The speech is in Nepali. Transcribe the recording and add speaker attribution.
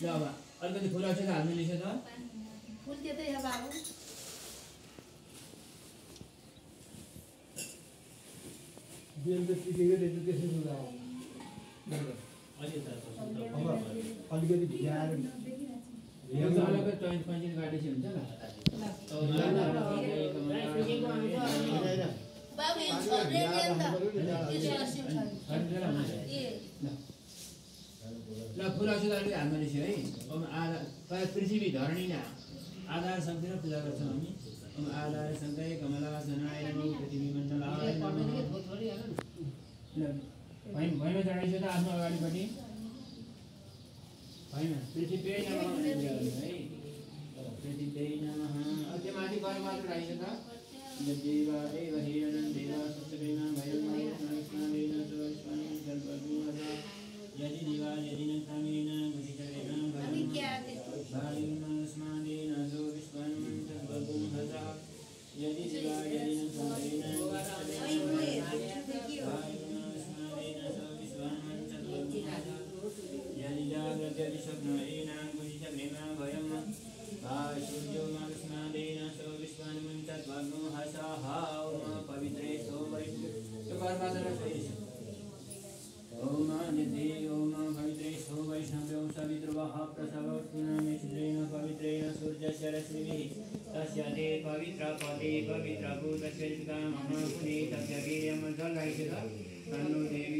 Speaker 1: ल अब अलिकति फुल औषध हाल्नु रहेछ त
Speaker 2: फुल त्यतै छ बाबु
Speaker 3: बिल त टिकेको रहेछ त्यसै कुरा हो अलिकति भिजाएर
Speaker 1: अलग्गै चोइस पैँचिस काटेपछि हुन्छ ल
Speaker 2: बाबु यो छोड्ने नि अन्त त्यसको सिम छ ए
Speaker 1: ल फुल औषध अलिकति हाल्नु रहेछ है अब आधा पृथ्वी धरणी नै आधार शक्तिले पूजा गर्छौँ हामी अब आधार शक्ति कमलासनाय नमो पृथ्वीमण्डलाय नमः भैँमा चढाइछ त आफ्नो अगाडिपट्टि भैँमा पृथ्वी नमः है पृथ्वी नमः त्यो माथि गएर मात्र राखेछ त देवा देव हिरणं देवा सप्तभैमा भयं स्नानेन सर्वस्वानि सर्वगुणदा यदि दिवा यदि न कामेन गुटिचरेण
Speaker 2: अनि क्या त्यस्तो
Speaker 1: भायुमस्मादेन जो विश्वं सर्वगुणदा यदि दिवा यदि न कामेन यदि जाग्रत यदि स्वप्नेन गुटिचरेण भयं सूर्यो मास्मादेन सो विश्वान्मुञ्चद्वग्नो हसः ओम पवित्रे सो वैष्णव ओम निधि ओम पवित्रे सो वैष्णव्यो सवितृवः प्रसवत्पुनमेषद्रेण पवित्रेण सूर्यस्य रश्मिभिः तस्य ते पवित्रपदे पवित्रभूतस्य मम पुनीतस्य वीर्यं जलायिषत तन्नो देवी